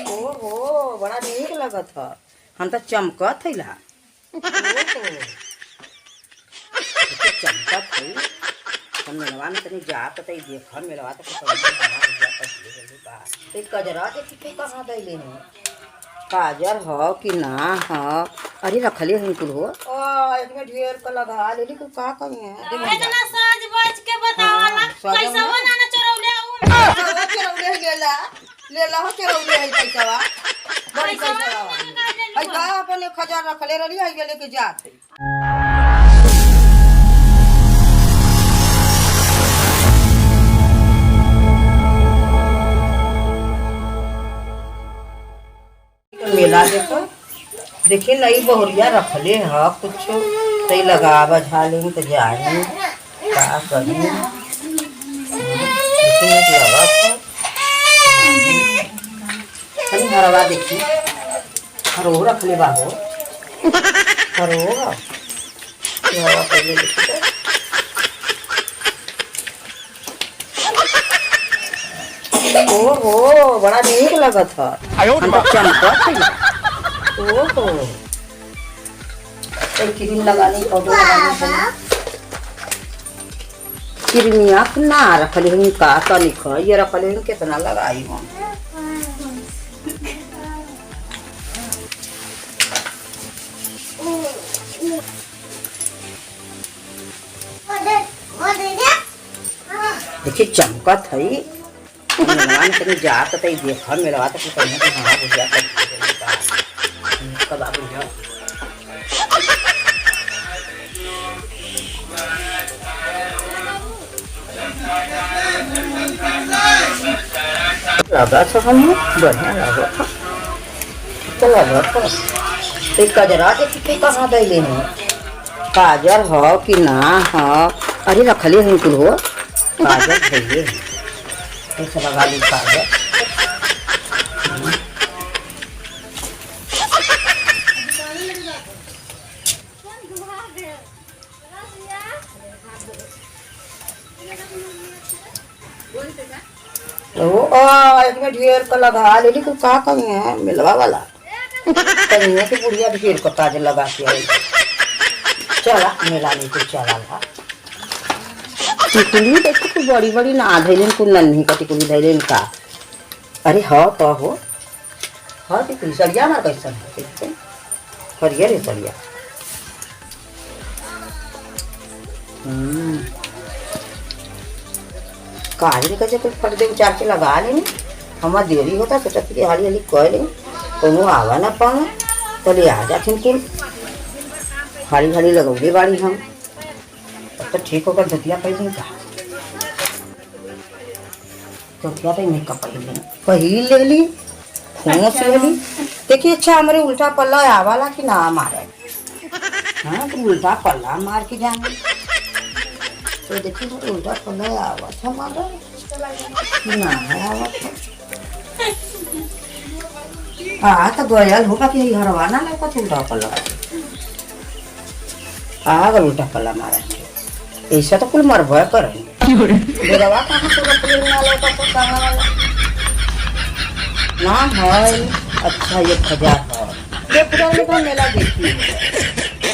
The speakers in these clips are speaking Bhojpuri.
ओहो, बड़ा नीक लगत ह। हम त चमकत हइला। ओहो, देखी चमकत हई। त मेलवा में तनी जा के तनी देख, मेलवा त बा। ते कजरा देखी के कहाँ दैले हन। काजर ह कि ना ह? अरे रखले हन कुल हो। ओ एक में ढेर क लगा लेली, कुल का कही है। इतना सज बज के बतावला। हाँ, सजल पैसा ना। ना चोरौले उ। पैसवा चोरौले है, लेला लेला हो, चोरौले है पैसवा, बड़ी पैसवा पैसवा। ना निकाल है का अपन 1000 रखले रहली है, लेके जात है। मेला देखो, देखिए नई बहुरिया रखले ह कुछ तई लगा बझा लें तो जाही का करी। देखी नीक लगत ह। तनी हरवा देखी, हरो रखले बाहो, हरो ह। हरवा पहले देखी तो। ओहो, बड़ा नीक लगत ह। हम त चमकत हइला। ओहो, तई क्रीम लगा ली, पाउडर लगा ली। क्रीमिया ना रखले हन का तनिक ये रखले हन, कितना लगाई हम। देखी चमकत हई। मेलवा में तनी जा के तई देख, मेलवा त कहीं के हाँ बुझिया कब आबू जा। लगत ह, हम बढ़िया लगत ह, ठीक तो लगत ह। ते कजरा देखी के कहाँ दैले हन। काजर ह कि ना ह? अरे रखले हन कुल हो, काजर धइले हन, कैसे लगा ली काजर। ओ आ एक में ढेर क लगा लेली, कुल का कही है। मिलवा वाला कहीं के बुढ़िया ढेर क काजर लगा के आई। चला मेला नहीं तो चला ला। टिकुली देखो, कुल बड़ी बड़ी ना धैलेन, कुल नन्ही का टिकुली धैलेन का। अरे ह तो हो ह टिकुली। सरिया मार कैसन है देखते, हरियर है सरिया। काहे कैसे कुछ फट दे चार के लगा लेनी। हमार देरी होता, सोचत कि हाली हाली कह लें, कोनो आवा ना पावे तो ले आ जाथिन। कुल हाली हाली लगौले बाड़ी हम। अब तो ठीक होकर धोतिया पहिन का, धोतिया तो इन्हें का पहिन पहिन ले ली, खोस ले ली। देखिए, अच्छा हमारे उल्टा पल्ला आवाला कि ना मारे? हाँ तो उल्टा पल्ला मार के जाने तो देखिए, तो उल्टा पल्ला आवत हमारा कि ना आवत? हाँ तो गयल होगा कि हरवा ना लौकत। उल्टा पल्ला आ गल, उल्टा पल्ला मारा। ऐसा तो कुल मरबे करे। बेरवा कहाँ से रखले ना लौकत, कहाँ वाला ना है। अच्छा 1000 है, 1000 में तो हम मेला देखी,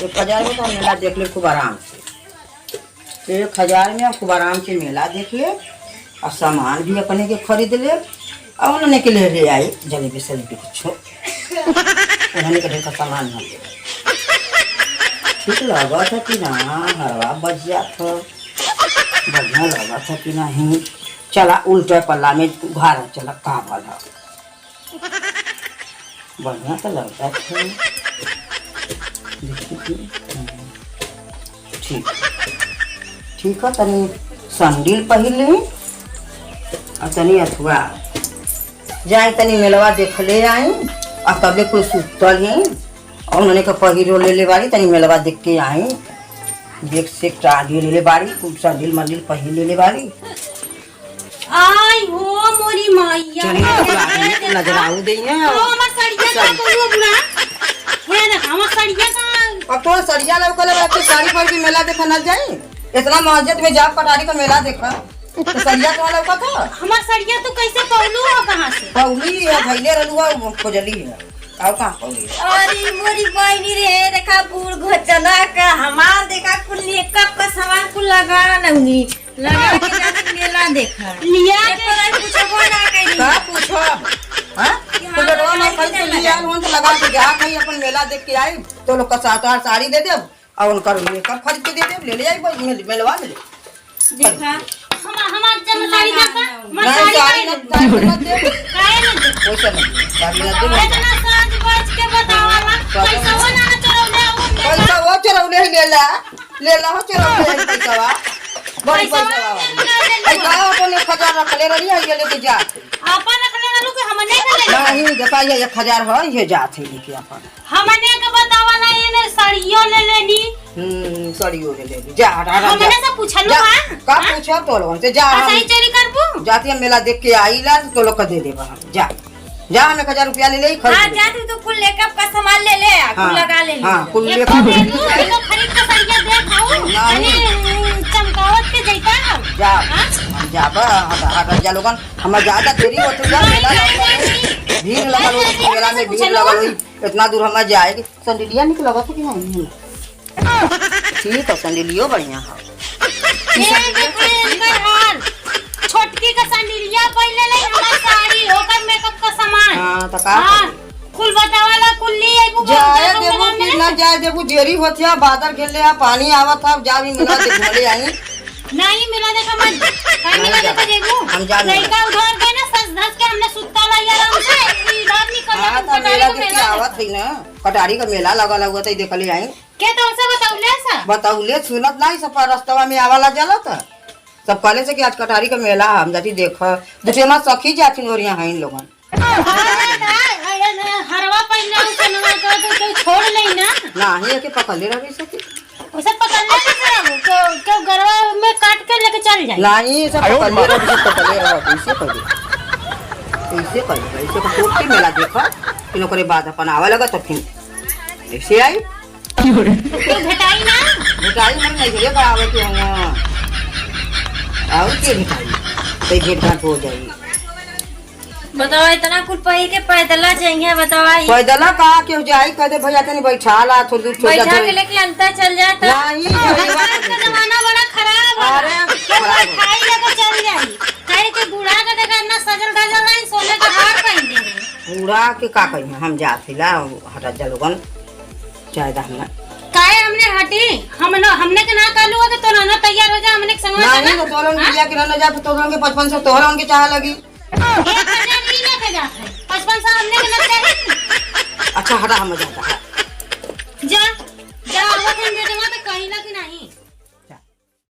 1000 में तो हम मेला देख ले खूब आराम से। 1000 में हम खूब आराम से मेला देख ले और सामान भी अपने के खरीद ले और उन्होंने के ले ले आई जलेबी सलेबी कुछ, उन्होंने के ढेर का सामान न ले। ठीक लगत है कि ना? हरवा बच जात ह, बढ़िया लगत है कि नहीं? चला उल्टे पल्ला में घर चला। का भला बढ़िया तो लगता है। देखी थी। ठीक ठीक है, तनी संडिल पहिर ली और तनी अथुआ जाए, तनी मेलवा देखले आई और तबले कुल सुतल ही और उन्होंने का पहिरो ले ले बारी। तनी मेलवा देख के आई, देख से टाली ले ले बारी, कुल संडिल मंडिल पहिर ले ले बारी। आई हो मोरी माइया। चलिए तो आदमी के नजर आऊ दई ना। तो हमार सड़िया का बोलू बुरा हे, देख हमार सड़िया का। अब तो सरिया लौकल बा के साड़ी पहन के मेला देखा न जाई? इतना मस्जिद में जाप कटारी का मेला देखा। तो सरिया कहाँ लौकत ह? हमार सड़िया तू कैसे पौलू हो कहाँ से? पौली है धैले रहलू है खोजली है और कहाँ पौली है? अरे मोरी बहनी रे, देखा बूढ़ घोचना का हमार, देखा कुल मेकअप का सामान कुल लगा नौनी लगा के जाके मेला देखा। लिया एक के बार पूछबो ना करी। का पूछब? हाँ? तो बेटवा ना खरीद के लिए आयल होन तो लगा के जा कहीं अपन मेला देख के आई तो लोग का सात आठ साड़ी दे देब और उनकर मेकअप खरीद के दे देब, ले ले आई बस मेलवा में ले। देखा हमार हमार जब साड़ी देखा, हमार नहीं साड़ी साड़ी काहे न न साड़ी मत दे, काहे न दे? पैसा नहीं दे, साड़ी न दे। इतना साँझ बज के बतावाला, पैसा वो ना चोरौले वो मेला। पैसा वो चरौले ही लेला, लेला हो चरौले ही पैसावा, बड़ी पैसा पैसावा। वो ना ले ऐ का अपन 1000 रखले रही है ये लेके जा। अपन रखले रहलू कि हमने के ले? नहीं देखा ये 1000 है ये जात है लेके अपन। हमने के बतावाला ये ने साड़ियों ले लेनी। साड़ियों ले ले जा, हटा हटा जा। हमने से पूछलू जा, हां? का पूछब तो लोगन से जा। अच्छा हम ही चोरी करबू? जाती हम मेला देख के आई ला तो लोग का दे देब हम। जा जा, हम 1000 रुपया ले ले हाँ खरीद ले। जा तू तो कुल मेकअप का सामान ले ले आ, कुल लगा ले। हाँ कुल ले एक तो दे दू, एगो खरीद के साड़िया दे खाऊ, नहीं। तनी चमकावत के जैता हम। जा हाँ? हम जाबा हटा हटा जा लोगन, हमार ज्यादा देरी होत जा मेला नहीं, लगल नहीं, भीड़ लगल हो मेला में, भीड़ लगल होई इतना दूर हमार जाएगी। संडिलिया निक लगत है कि नहीं? ठीक है संडिलियो बढ़िया है। ये देखो इनकर हाल, छोटकी का संडिलिया पहले ले, हमार साड़ी ओकर मेकअप का सामान। हाँ तो का हाँ, करी? कुल बतावाला कुल ली आइबू। जाए देबू कि ना जाए देबू? देरी होत है, बादल घेरले है, पानी आवत है, जा भी मेला देखले आई। नहीं मिला देखा मन कहीं मिला नहीं देखा जाबे। जेबू। हम जा नहीं। लड़का उधर गए ना सज धज के, हमने सुत्ता ला आराम से इधर निकल हाँ जा। तो मेला देख के आवत है ना, कटारी का मेला लगल हुआ तो देखले आई। के तो उनसे बताउले सा? बताउले सुनत नहीं, सब रास्तवा में आवाला जाला था सब कहले से कि आज कटारी का मेला है, हम जाती देख दूसरे माँ सखी जाती और यहाँ इन लोगन। हरवा पहले उसे तो छोड़ ले ना। नहीं के पकड़ले रही सखी। उसे पकड़ ले ना सर, क्यों गरवा में काट के लेके चल जाए। नहीं सब पकड़ले रही, पकड़ले रही, ऐसे कर ऐसे कर ऐसे कर के मेला देखा फिर ओकरे बाद अपन आवे लगा तो फिर ऐसे आई। तो भेटाई ना? भेटाई मन नहीं घरे का आवे के हम और के भेटाई तो भेंट घाट हो जाई। बतावा इतना कुल पहिर के पैदला जाइए बतावा। पैदला का के जाई? कह दे भैया तनी बैठा ला थोड़ी दूर छोड़ बैठा जा। के लेके अंतर चल जाता। नहीं आज का जमाना बड़ा खराब है। अरे, क्यों खराब है। बैठाई लेके चल जाई? काहे के बूढ़ा के देखा ना सजल धजल नहीं, सोने का हार पहन दे। पूरा के का कही हम जात ला हटा जा लोगन चाहे दा हमरा। काहे हमने हटी? हम न हमने के ना कहलू कि तो ना तैयार हो जा हमने के संगवा नहीं चला। तो तोहरा के लिया के ना जा, तोहरा के 5500 तोहरा उनके चाह लगी। 1000 ही लेके जात है, 5500 हमने के ना चाहिए। अच्छा हटा हम जाता है। जा जा आवत हम।